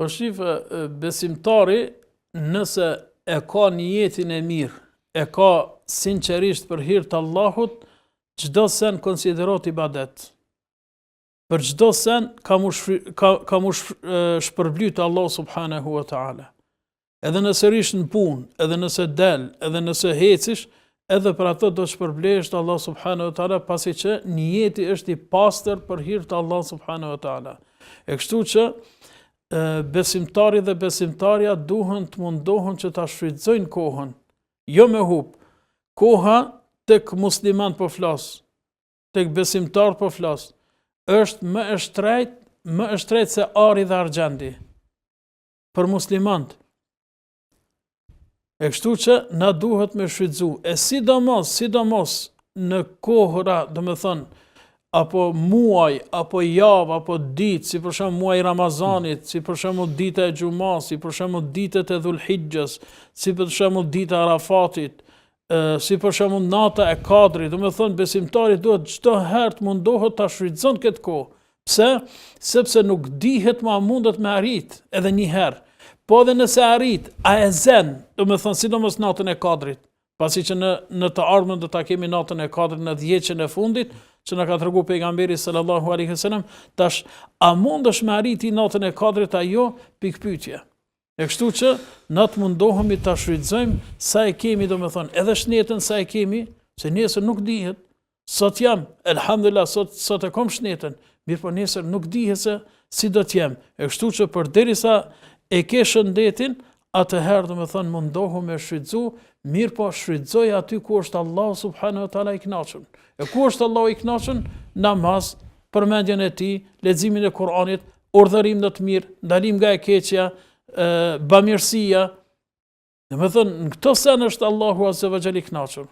Po shife, besimtari nëse e ka nijetin e mirë, e ka sinqerisht për hir të Allahut, çdo sen konsiderohet ibadet. Për çdo sen ka m'u ka, ka m'u shpërbly te Allahu subhanahu wa taala. Edhe nëse rrish në punë, edhe nëse del, edhe nëse hecish, edhe për ato do të shpërblehesh te Allahu subhanahu wa taala, pasi që nijeti është i pastër për hir të Allahut subhanahu wa taala. E kështu që besimtari dhe besimtarja duhen të mundohen që ta shfrytëzojnë kohën, jo me hup. Koha tek musliman po flas, tek besimtar po flas, është më e shtrejtë, më e shtrejtë se ari dhe argjendi. për muslimant. E kështu që na duhet me shfrytëzu, e sidomos, sidomos në kohëra, domethonë, apo muaj, apo javë, apo ditë, si për shembull muaji i Ramazanit, si për shembull dita e Xhumasë, si për shembull ditët e Dhulhixhes, si për shembull dita e Arafatit, si për shembull nata e Kadrit, domethonë besimtari duhet çdo herë të mundohet ta shfrytëzon këtë kohë. Pse? Sepse nuk dihet ma mundet me arrit edhe një herë. Po edhe nëse arrit, a e zen, domethonë sidomos natën e Kadrit, pasi që në në të ardhmen do ta kemi natën e Kadrit në dhjetëshen e fundit, që na ka tregu pejgamberi sallallahu alaihi wasallam, tash a mundesh me arriti natën e Kadrit a jo? Pikëpyetje. E kështu që na të mundohemi ta shfrytëzojmë sa e kemi, domethonë, edhe shnetën sa e kemi, se nesër nuk dihet. Sot jam, elhamdulillah, sot sot e kam shnetën, mirëpo nesër nuk dihet se si do të jem. E kështu që përderisa e ke shëndetin, atëherë domethonë mundohu me shfrytëzu, mirëpo shfrytëzoje aty ku është Allahu subhanahu wa taala i kënaqur. E ku është Allahu i kënaqur? Namaz, përmendjen e tij, leximin e Kur'anit, urdhërim në të mirë, ndalim nga e keqja, bamirësia. Domethonë, në këto sene është Allahu azze ve xhel i kënaqur.